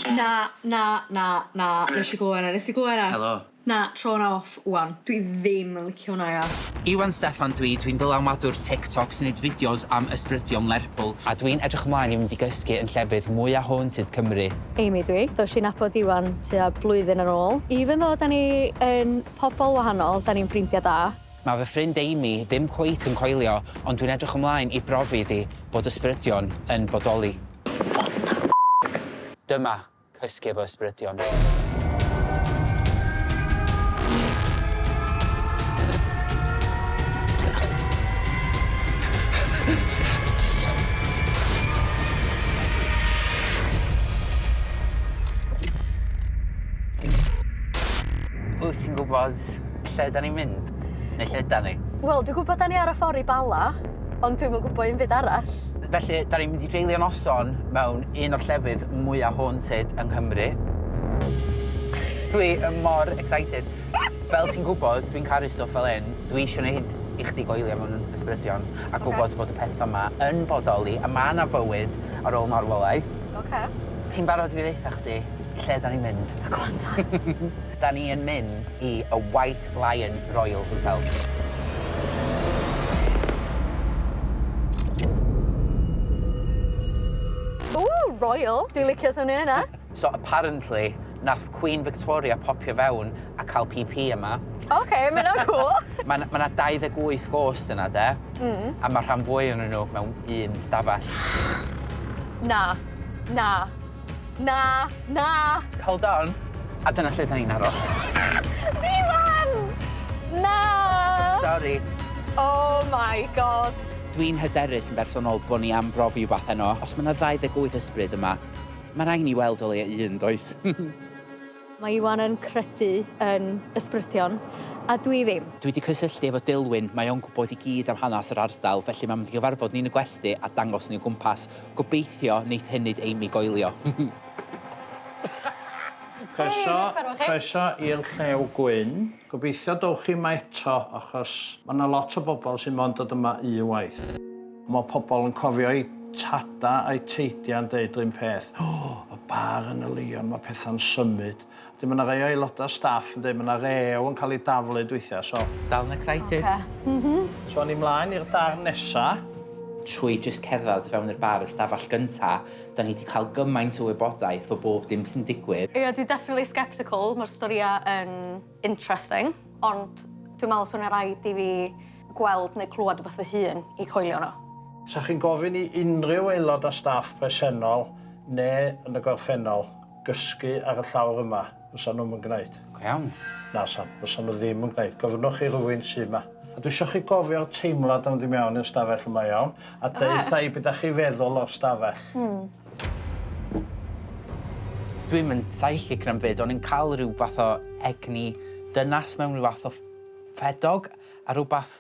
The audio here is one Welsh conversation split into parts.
Na, na, na, na, nes i glywed 'na, nes i glywed 'na. Helo. Na, tro hwnna off ŵan. Dwi ddim yn licio hwnna ia. Iwan Steffan dwi, dwi'n dylanwadwr TikTok sy'n neud fideos am ysbrydion Lerpwl, a dwi'n edrych ymlaen i fynd i gysgu yn llefydd mwya haunted Cymru. Amy dwi. Ddois i nabod Iwan tua blwyddyn yn ôl. Even though 'dan ni yn pobol wahanol, 'dan ni'n ffrindia da. Mae fy ffrind Amy ddim cweit yn coelio, ond dwi'n edrych ymlaen i brofi iddi bod ysbrydion yn bodoli. What the f***? Dyma cysgu efo ysbrydion. Wyt ti'n gwybod lle 'dan ni'n mynd? Neu lle 'dan ni? Wel, dwi'n gwybod 'dan ni ar y ffordd i Bala, ond dwi'm yn gwybod un byd arall. Felly, 'dan ni'n mynd i dreulio noson mewn un o'r llefydd mwya haunted yng Nghymru. Dwi yn mor excited. Fel ti'n gwybod, dwi'n caru stwff fel hyn. Dwi isio neud i chdi goelio mewn ysbrydion a gwybod bod y petha 'ma yn bodoli a ma' 'na fywyd ar ôl marwolaeth. Oce. Ti'n barod i fi ddeutha chdi lle 'dan ni'n mynd? Go on ta. 'Dan ni yn mynd i y White Lion Royal Hotel. Ww, royal. Dwi'n licio swnio hynna. So apparently, nath Queen Victoria popio fewn a cael PP yma. Oce, ma' hynna'n cŵl. Ma' 'na ma' 'na 28 ghost yna de. Mm. A ma' rhan fwya o'nyn nhw mewn un stafell. Na. Na. Na! Na! Hold on. A dyna lle 'dan ni'n aros. Iwan! Na! Sori. Oh my God. Dwi'n hyderus yn bersonol bo' ni am brofi wbath heno. Os ma' 'na 28 ysbryd yma, ma' rai' ni weld o leia un, does? Mae Iwan yn credu yn ysbrydion, a dwi ddim. Dwi 'di cysylltu efo Dilwyn, mae o'n gwybod i gyd am hanes yr ardal, felly mae'n mynd i gyfarfod ni yn y gwesty a dangos ni o gwmpas. Gobeithio neith hyn neud Amy goelio. Croeso, croeso i'r Llew Gwyn. Gobeithio dowch chi 'ma eto achos ma' 'na lot o bobl sy'n mond dod yma un waith. Ma' pobl yn cofio eu tada a'u teidiau'n deud 'r un peth, O, y bar yn y Lion, ma' petha'n symud. Wedyn ma' 'na rei o aelodau staff yn deud ma' 'na rew yn cael ei daflud weithiau, so... Dal yn excited? Oce. M-hm. So awn ni mlaen i'r darn nesa. Trwy jyst cerdded fewn i'r bar y stafell gynta, 'dan ni 'di cael gymaint o wybodaeth o bob dim sy'n digwydd. Ie, dwi definitely sceptical, ma'r storïau yn interesting, ond dwi'n meddwl 'swn i raid i fi gweld neu clywed rhywbeth fy hun i coelio yno. 'Sa chi'n gofyn i unrhyw aelod o staff presennol neu yn y gorffennol gysgu ar y llawr yma, fysa nhw'm yn gwneud. Go iawn? Na 'san, fysa nhw ddim yn gwneud. Gofynnwch i rywun sy 'ma. A dwi isio chi gofio'r teimlad am fynd i mewn i'r stafell yma, iawn? A deutha i be 'dach chi feddwl o'r stafell. Hmm. Dwi'm yn psychic na'm byd, o'n i'n ca'l ryw fath o egni dynas mewn ryw fath o ffedog a rwbath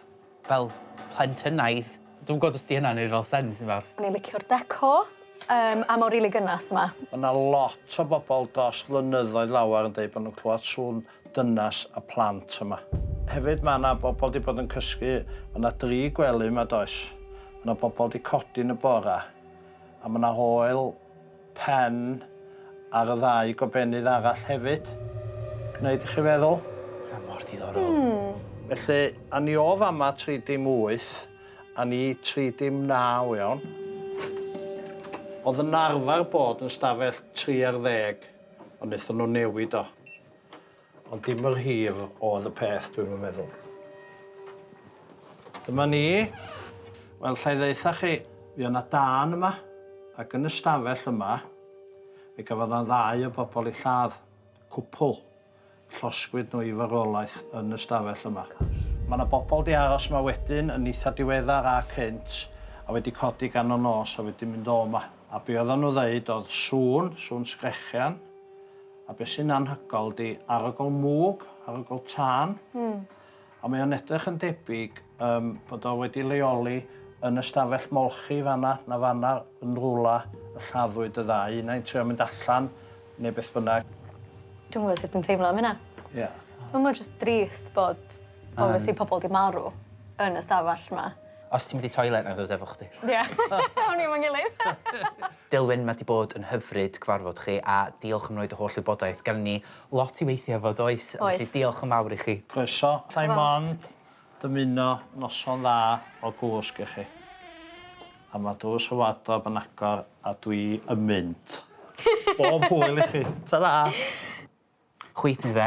fel plentynaidd. Dwi'm gwod os 'di hynna'n neud fel sense ne' wbath. O'n i'n licio'r deco yym a ma' o rili gynnas 'ma. Ma' 'na lot o bobol dros flynyddoedd lawar yn deud bo' nw'n clwad sŵn dynas a plant yma. Hefyd ma' 'na bobol 'di bod yn cysgu, ma' 'na dri gwely 'ma does? Ma' 'na bobol 'di codi yn y bora a ma' 'na hoel pen ar y ddau gobennydd arall hefyd. Gwneud i chi feddwl. Ma' mor diddorol. Hmm. Felly, a ni o fama 38, a ni 39, iawn. Oedd yn arfer bod yn stafell 3 ar ddeg, ond wnaethon nhw newid o. Ond dim yr hir oedd y peth, dwi'm yn meddwl. Dyma ni. Wel, lla i ddeutha chi, fuo 'na dân yma, ac yn y stafell yma, mi gafodd 'na ddau o bobl eu lladd, cwpl. Llosgwyd nhw i farwolaeth yn y stafell yma. Ma' 'na bobl 'di aros 'ma wedyn, yn eitha diweddar a cynt, a wedi codi ganol nos a wedi mynd o 'ma. A be oeddan nhw ddeud oedd sŵn, sŵn sgrechian, A be sy'n anhygoel 'di arogl mwg, arogl tân. Hmm. A mae o'n edrych yn debyg yym bod o wedi leoli yn y stafell molchi fan'na, na fan'na yn rwla y lladdwyd y ddau, un ai'n trio mynd allan neu beth bynnag. Dwi'm yn gwbo sut dwi'n teimlo am hynna. Ie. Wel ma' jyst drist bod obviously pobol 'di marw yn y stafell 'ma. Os ti'n mynd i toilet na i ddod efo chdi. Ie. Awn ni efo'n gilydd. Dilwyn, mae 'di bod yn hyfryd cyfarfod chi a diolch am roid y holl wybodaeth. Ganddo ni lot i weithio efo does? Oes. Felly diolch yn fawr i chi. Croeso. Alla i mond dymuno noson dda o gwsg i chi. A ma' drws y wardrob yn agor a dwi yn mynd. Bob hwyl i chi. Tara! Chwith neu dde?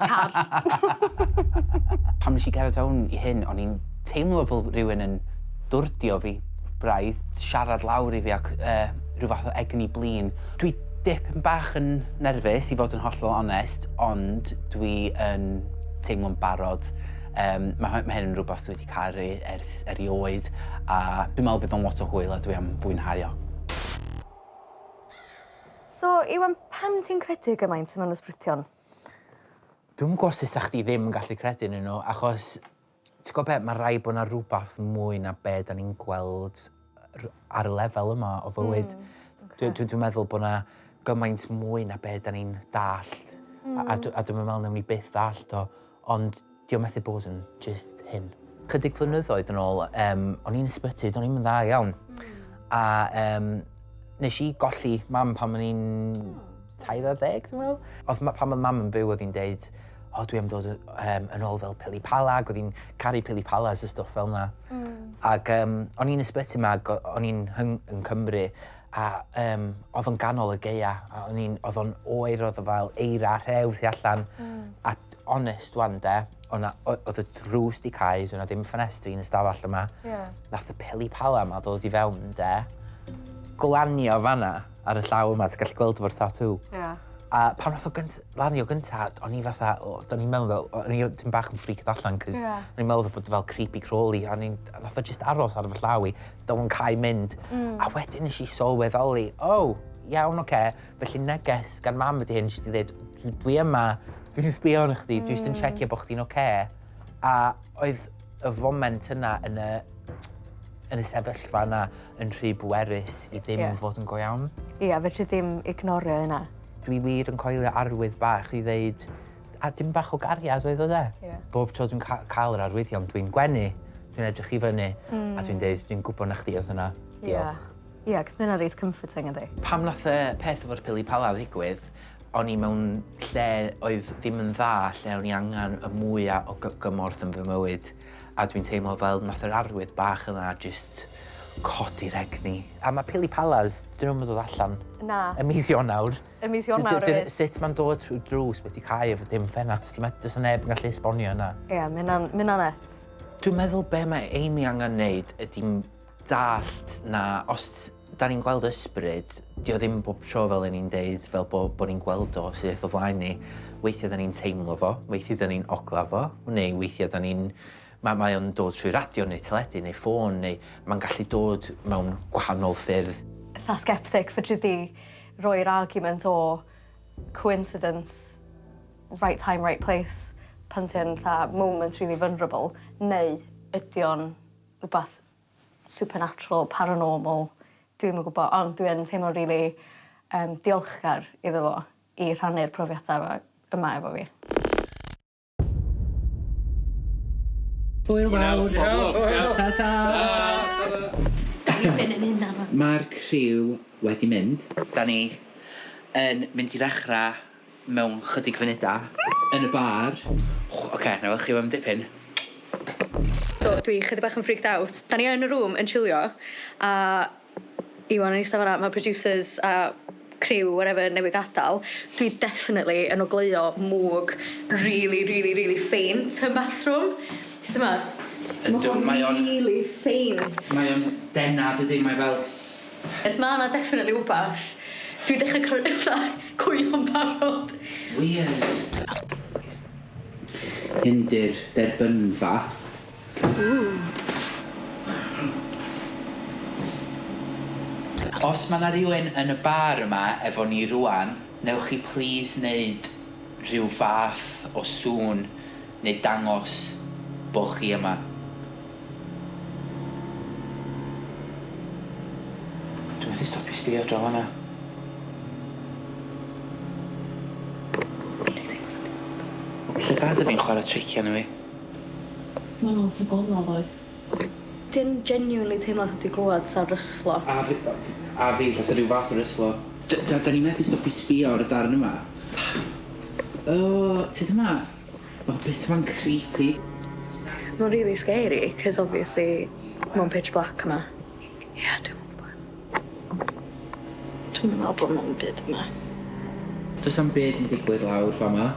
Car. Pan nes i gerdded fewn i hyn o'n i'n teimlo fel rhywun yn dwrdio fi braidd, siarad lawr i fi ac yy rhyw fath o egni blin. Dwi dipyn bach yn nerfus i fod yn hollol onest, ond dwi yn teimlo'n barod. Yym ma' hy- ma' hyn yn rwbath dwi 'di caru ers erioed a dwi'n meddwl bydd o'n lot o hwyl a dwi am fwynhau o. So Iwan, pam ti'n credu gymaint mewn ysbrydion? Dwi'm yn gwbo sut 'sa chdi ddim yn gallu credu ynnyn nhw achos ti gwbo be' ma' raid bo' 'na rwbath mwy na be' 'dan ni'n gweld ar y lefel yma o fywyd. Mm, okay. Dwi dwi dwi meddwl bo' 'na gymaint mwy na be' 'dan ni'n dallt. Mm. A a dw a dwi'm yn meddwl newn ni byth ddallt o ond 'di o methu bod yn jyst hyn. Chydig flynyddoedd yn ôl yym o'n i'n ysbyty do'n i'm yn dda iawn. Mm. A yym nes i golli mam pan o'n i'n 13 dwi'n meddwl. O'dd ma- pan o'dd mam yn byw o'dd hi'n deud o dwi am dod yym yn ôl fel pili pala ag o'dd hi'n caru pili palas a stwff fel 'na. Mm. Ag yym o'n i'n ysbyty 'ma ag o'n i'n hyng- yn Cymru a yym o'dd o'n ganol y gaea a o'n i'n o'dd o'n oer o'dd o fel eira a rhew tu allan. Mm. A onest wan de, o' 'na o- o'dd y drws 'di cau, so 'na ddim ffenestri yn y stafell yma. Ie. Nath y pili pala 'ma ddod i fewn de, glanio fan 'na ar y llaw yma, ti'n gallu gweld efo'r tattoo. Ie. A pan nath o gynt- lanio gynta, o'n i fatha, o, do'n i'n meddwl fel, o'n i tipyn bach yn freaked allan, cos Ie. o'n i'n meddwl bod fel creepy crawly, a o'n i'n, nath o just aros ar fy llaw i, do'dd o'n cau mynd. Mm. A wedyn nes i sylweddoli, oh, iawn, oce, okay. felly neges gan mam ydi hyn, jyst i ddweud, dwi yma, dwi'n sbio arno chdi, dwi jyst yn mm. checio bod chdi'n oce. Okay. A oedd y foment yna yn y, yn y sefyllfa yna yn rhy bwerus i ddim yeah. fod yn go iawn. Ie, yeah, fedri ddim ignorio yna. Dwi wir yn coelio arwydd bach i ddeud, a dim bach o gariad oedd o de. Yeah. Bob tro dwi'n ca cael yr arwyddion, dwi'n gwenu, dwi'n edrych i fyny, mm. a dwi'n deud, dwi'n gwybod na chdi oedd yna. Diolch. Ie, yeah. yeah, cos mae hynna'n reit comforting yndi. Pam nath y peth efo'r pili pala ddigwydd, o'n i mewn lle oedd ddim yn dda, lle o'n i angen y mwya o gymorth yn fy mywyd. A dwi'n teimlo fel nath yr arwydd bach yna jyst codi'r egni. A mae pili palas, dyn nhw'm yn dod allan. Na. Ym mis Ionawr. Ym mis Ionawr hefyd. Sut mae'n dod trwy drws wedi cau efo dim ffenast? Ti'n meddwl, does neb yn gallu esbonio hynna. Ie, yeah, mae hynna'n nuts. Dwi'n meddwl be mae Amy angen neud ydy dallt na os da ni'n gweld ysbryd, 'di o ddim bob tro fel 'yn ni'n deud, fel bo' bo' ni'n gweld o syth o flaen ni. Weithia' 'dan ni'n teimlo fo, weithia' 'dan ni'n ogla fo, neu weithia' 'dan ni'n ma' mae o'n dod trwy radio neu teledu neu ffôn neu ma'n gallu dod mewn gwahanol ffyrdd. Fatha sceptic fedri di roi'r argument o coincidence, right time, right place pan ti yn fatha moment really vulnerable neu ydi o'n rwbath supernatural, paranormal, dwi'm yn gwbo ond dwi yn teimlo rili yym diolchgar iddo fo i rhannu'r profiada efo yma efo fi. Hwyl fawr! Ta ta! Mae'r criw wedi mynd. Da ni yn mynd i ddechrau mewn chydig funudau yn y bar. Oce, na i weld chi mewn dipyn. So dwi chydig bach yn freaked out. Da ni yn y room yn chillio a Iwan yn eistedd fan'na, ma' producers a criw whatever newydd gadael. Dwi definitely yn ogleuo mwg really really really faint yn bathroom. Ti yma? Yndw, mae o'n... Really faint. Mae o'n dena dydi, mae fel... It's ma' 'na definitely wbath. Dwi dechra fatha cwylio'n barod. Weird. Hyn 'di'r derbynfa. Ww. Os ma' 'na rywun yn y bar yma efo ni rŵan, newch chi plîs neud rhyw fath o sŵn neu dangos bo' chi yma. Dwi methu stopio sbio draw fan'na. Llygada fi'n chwara tricia arno fi. Ma' lot o gola does? Dyn genuinely teimlo fatha dwi glwad fatha ryslo. A fi, a fi, fatha rhyw fath o ryslo. Da, da ni methu stopio sbio ar y darn yma. O, tyd yma. Mae bit yma'n creepy. Mae'n really scary, cos obviously mae'n pitch black yma. Ie, yeah, dwi'n gwybod. Dwi'n meddwl bod mae'n byd yma. Does am byd yn digwydd lawr fama.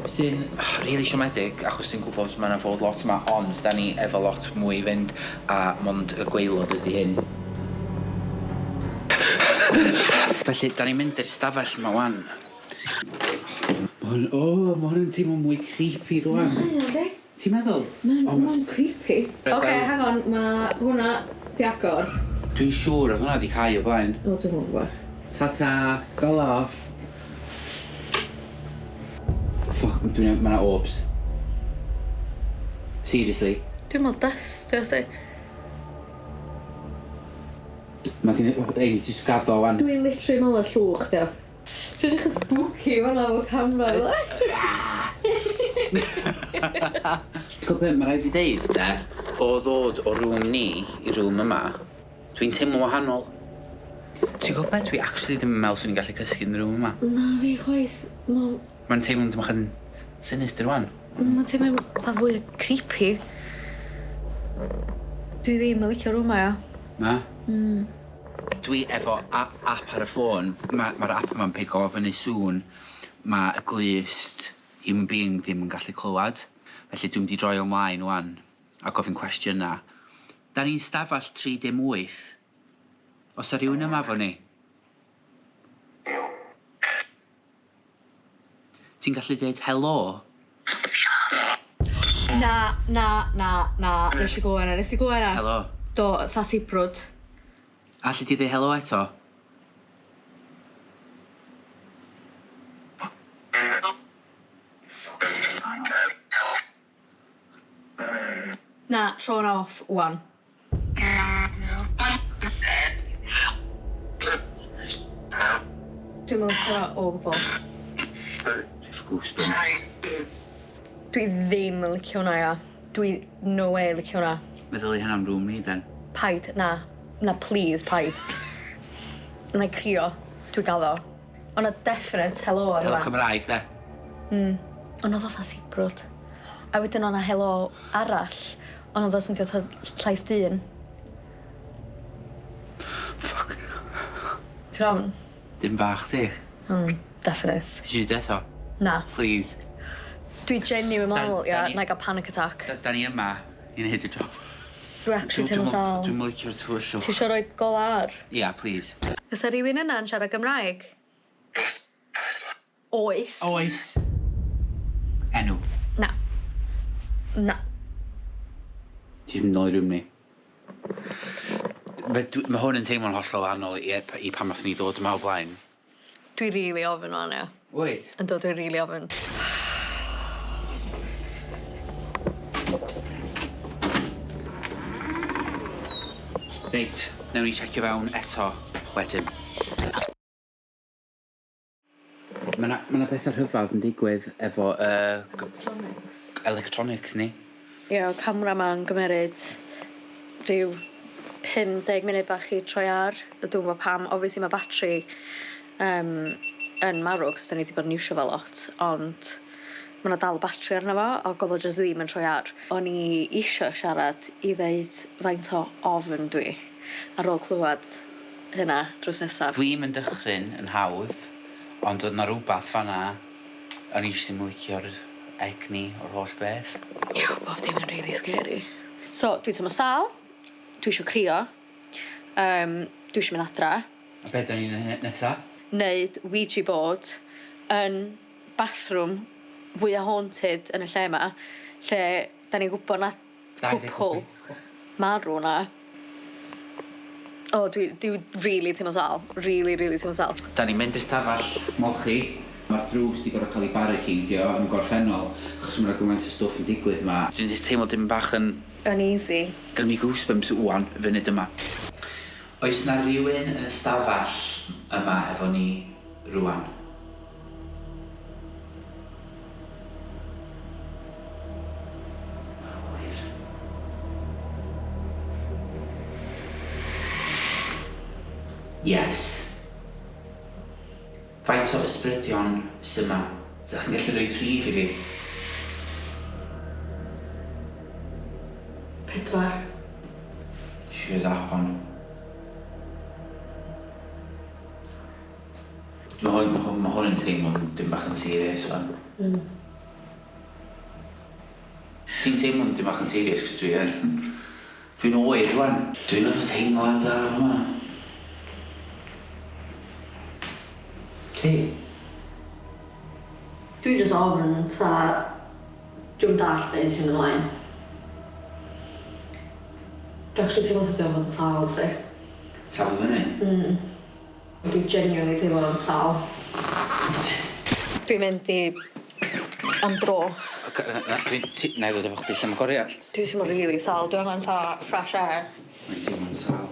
Sy'n really siomedig, achos dwi'n gwybod mae yna fod lot yma, ond da ni efo lot mwy i fynd, a mond y gwaelod ydy hyn. Felly, da ni'n mynd i'r stafell yma wan. Ma' hwn, o, ma' hwn yn teimlo mwy creepy rwan. Mae o, yndi? Ti'n meddwl? Mae'n ma creepy. Oce, okay, hang on, mae hwnna di agor. Dwi'n siŵr oedd hwnna di cau o blaen. O, dwi'n gwybod. Ta-ta, go off. Fuck, dwi'n... Mae 'na orbs. Seriously. Dwi'n meddwl dust, ti'n gwybod? Mae di'n... Ei, ti jyst gaddo wan. Dwi'n literally meddwl y llwch, dio. Ti'n edrych yn spooky fan'na efo camera fel 'a. Ti'n gwybod be, mae rhaid fi ddeud, de, o ddod o rŵm ni i rŵm yma, dwi'n teimlo wahanol. Ti'n gwybod beth, dwi actually ddim yn meddwl swn i'n gallu cysgu yn y rŵm yma. Na fi chwaith. Mae'n Mae'n teimlo'n dipyn bach yn sinister wan. Mae'n teimlo fatha fwy creepy. Dwi ddim yn licio rŵm 'ma ia. Na? Dwi efo app ar y ffôn. Mae'r ma app yma'n pigo fyny sŵn. Mae y glust human being ddim yn gallu clywed. Felly dwi'n mynd i droi ymlaen wan a gofyn cwestiynau. Da ni'n stafell 38. Oes 'na rhywun yma efo ni? Ti'n gallu dweud helo? Na, na, na, na. Nes i glywed 'na, nes i glywed 'na. Helo. Do, fatha sibrwd. Alli di ddeud helo eto? Na, tro hwnna off, wan. Dwi'm yn licio fo o gwbwl. Dwi efo goosebumps. Dwi ddim yn licio hwnna, ia. Dwi no way licio hwnna. Meddylia hynna am rŵm ni then. Paid, na. Na, please, paid. Na i crio. Dwi gaddo. O'na definite helo ar Helo hwnna. Cymraeg, de. Ond oedd o fatha sibrwd. A wedyn o'na helo arall, ond oedd o swnio fatha llais dyn. Fuck. Ti'n iawn? Dim bach ti. Definite. Ti eisiau eto? Na. Please. Dwi genuine meddwl, ia, da ni- na i gael panic attack. Da ni yma i wneud y job. Dwi actually teimlo sâl. Dwi'n licio'r tywyllwch. Ti isio rhoi gola ar? Ia, please. Fysa rhywun yna'n siarad Gymraeg? Oes. Oes. Enw. Na. Na. Ti'n mynd nôl i rŵm ni. Mae hwn yn teimlo'n hollol wahanol i pan nathon ni ddod yma o blaen. Dwi rili ofn wan, ia. Wyt? Yndw, dwi rili ofn. Reit, newn ni checio fewn eto wedyn. Mae 'na ma' 'na betha rhyfedd yn digwydd efo Electronics. Electronics ni. Ie, o camera ma'n gymeryd rhyw 50 munud bach i troi ar. A Dwi'n gwybod pam. Obviously mae battery yn marw, cos da ni wedi bod yn iwsio fo lot, ond mae 'na dal battery arno fo, ac oedd o jyst ddim yn troi ar. O'n i isio siarad i ddeud faint o ofn dwi ar ôl clywed hynna drws nesaf. Dwi'm yn dychryn yn hawdd, ond oedd 'na rwbath fan'na, o'n i jyst ddim yn licio'r egni o'r holl beth. Ie, bob dim yn really scary. So, dwi'n teimlo sâl, dwi isio crio, dwi isio mynd adra, A be' 'dan ni'n neud nesa? Neud Ouija board yn bathroom fwya haunted yn y lle 'ma, lle 'dan ni'n gwybod nath cwpl marw 'na. O, dwi really teimlo sâl. Really, really teimlo sâl. Da ni'n mynd i'r stafell molchi. Mae'r drws di gorfod cael ei barricadio yn gorffennol, achos mae 'na gymaint o stwff yn digwydd yma. Dwi'n just teimlo dim bach yn Uneasy. Gynna mi goosebumps ŵan, y funud yma. Oes na rywun yn y stafell yma efo ni rŵan? Awyr. Yes. Faint o ysbrydion sy 'ma? Ydych chi'n gallu rhoi rhif i fi? Pedwar. Dwi isio app 'wan. Ma' hwn, ma' hwn, ma' hwn yn teimlo'n dim bach yn serious 'wan. Ti'n teimlo'n dim bach yn serious 'cos dwi yn. Dwi'n oer rwan. Dwi'm efo teimlad da fama. Ti? Dwi jyst ofn fatha dwi'm dallt be' sy'n mynd ymlaen. Dwi actually teimlo fatha dwi am fod yn sâl sdi. Sâl i fyny? Mm. Dwi genuinely teimlo'n sâl. Dwi'n mynd i am dro. Oce na na dwi ti na'i ddod efo chdi lle ma' goriad. Dwi teimlo rili sâl dwi angen fatha fresh air. Mae'n teimlo'n sâl.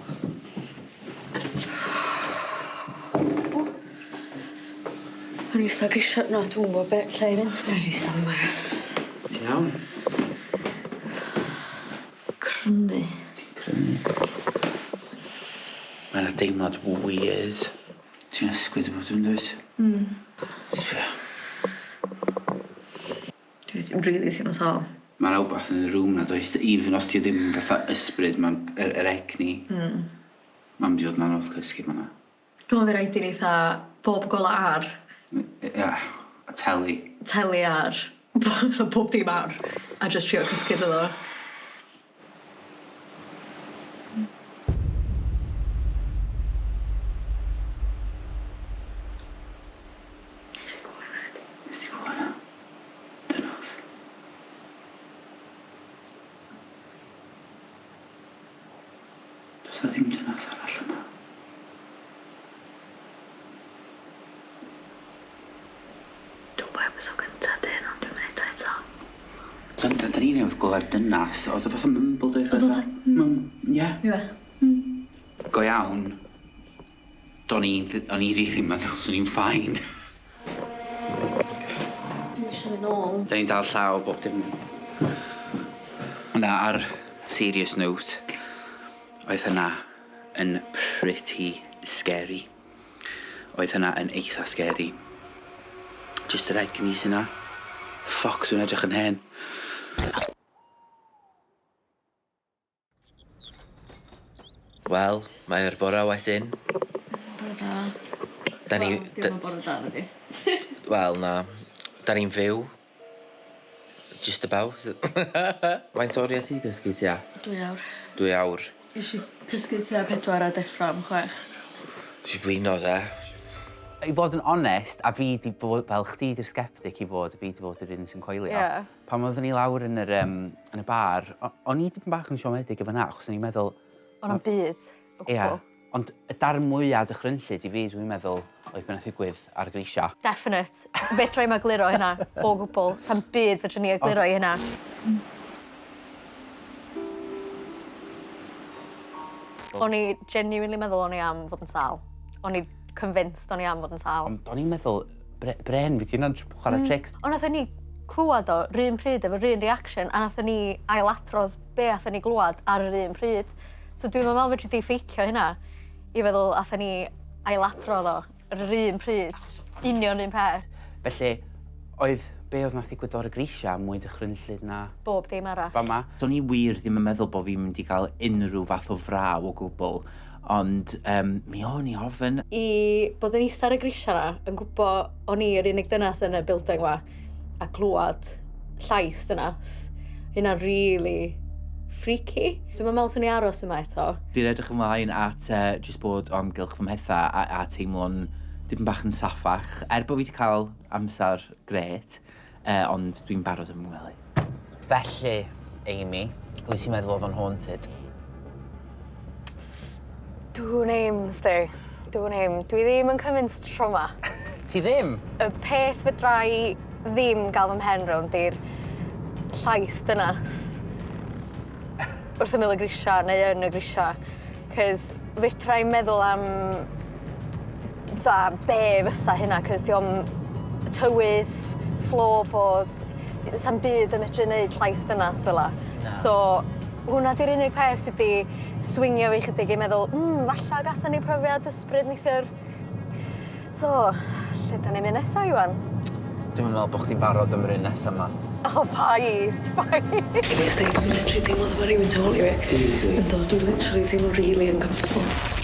O! O'n i ista grisia na dwi'm yn gwbo be' lle i fynd. Na'i jyst ista fyma ia. Ti'n iawn? Crynu. Ti'n crynu. Mae 'na deimlad weird. Ti'n ysgwyd y botwm dwyt? Hmm. Sbia. Dwi rili teimlo sâl. Ma' 'na wbath yn y room 'na does even os ti ddim fatha ysbryd ma'n yr yr egni. Hmm. Ma'n mynd i fod yn anodd cysgu fan 'na. Dwi me'wl by raid i ni 'tha bob gola ar. Ia, a teli. Teli ar. Fatha pob dim ar. A jyst trio cysgu drwddo fo. Nesh i glywed. Nes ti clywed 'na? Dynas. Does 'na ddim dynas arall yma. Dwi'm bo episode gynta 'di hyn ond dwi'm yn neud o eto. Dyna 'dan ni newydd glywed dynas oedd o fatha mumble doedd Oedd o fatha mum ie. Ie. Hmm. Go iawn do'n i o'n i rili'n meddwl swn i'n fine. Dwi'm isio myn' nôl. 'Dan ni'n dal llaw bob dim. Na ar serious note oedd hynna yn pretty scary. Oedd hynna yn eitha scary. Jyst yr egni sy 'na. Ffyc dwi'n edrych yn hen. Wel, mae'r bora wedyn. Bore da. Da ni... Wel, dim yn bore da nadi. Wel, na. Da ni'n fyw. Just about. Faint o oriau ti 'di cysgu tua? Dwy awr. Dwy awr. Nesh i cysgu tua pedwar a deffro am chwech. Ti blino de? I fod yn onest, a fi 'di bod, fel chdi 'di'r sceptic i fod, fi 'di fod yr un sy'n coelio. Ie. Pan oeddwn ni lawr yn yr yym yn y bar, o- o'n i dipyn bach yn siomedig efo 'na, achos o'n i'n meddwl... O' na'm byd o gwbwl. Ia. Ond y darn mwya dychrynllyd i fi, dwi'n meddwl, oedd be' nath ddigwydd ar y grisia. Definite. Fedra i'm egluro hynna o gwbwl. Sa'm byd fedrwn ni egluro i hynna. O'n i genuinely meddwl o'n i am fod yn sâl. O'n i convinced o'n i am fod yn sâl. Ond o'n i'n meddwl, bre- bren fi 'di hynna'n chwarae tricks. Ond nathon ni clywad o 'run pryd efo'r un reaction a nathon ni ailadrodd be' athon ni glwad ar yr un pryd. So dwi'm yn meddwl fedri di ffeicio hynna i feddwl athon ni ailadrodd o ar yr un pryd, union 'r un peth. Felly, oedd be oedd nath ddigwydd ar y grisia mwy dychrynllyd na... Bob dim arall. Fama. Do'n i wir ddim yn meddwl bo' fi'n mynd i gael unrhyw fath o fraw o gwbl, ond yym mi o'n i ofn. I bod yn ista ar y grisia 'na yn gwbo o'n i yr unig dynas yn y building 'ma a clywad llais dynas, hynna'n rili freaky. Dwi'm yn meddwl swn i aros yma eto. Dwi'n edrych ymlaen at uh, jyst bod o amgylch fy mhethau a, a teimlo'n dipyn bach yn saffach. Er bod fi wedi cael amser grêt, uh, ond dwi'n barod am ngwely. Felly, Amy, wyt ti'n meddwl oedd o'n haunted? Dwn i'm, sdi. Dwn i'm. Dwi ddim yn convinced tro 'ma. Ti ddim? Y peth fedra i ddim ga'l fy mhen rownd 'di'r llais dynas wrth ymyl y grisia neu yn y grisia 'c'os fedra i'm meddwl am fatha be' fysa hynna 'c'os 'di o'm tywydd, floorboards, sa'm byd yn medru neud llais dynas fel 'a. Na. So Hwnna 'di'r unig peth sy 'di swingio fi chydig i meddwl, mm, falla gathon ni profiad ysbryd neithiwr. So, lle 'dan ni'n mynd nesa, Iwan? Dwi'm yn meddwl bo' chdi'n barod am yr un nesa 'ma. O paid, paid. Dwi'n literally teimlo fatha ma' rywun tu ôl i fi. Seriously? Yndw, dwi literally teimlo really uncomfortable.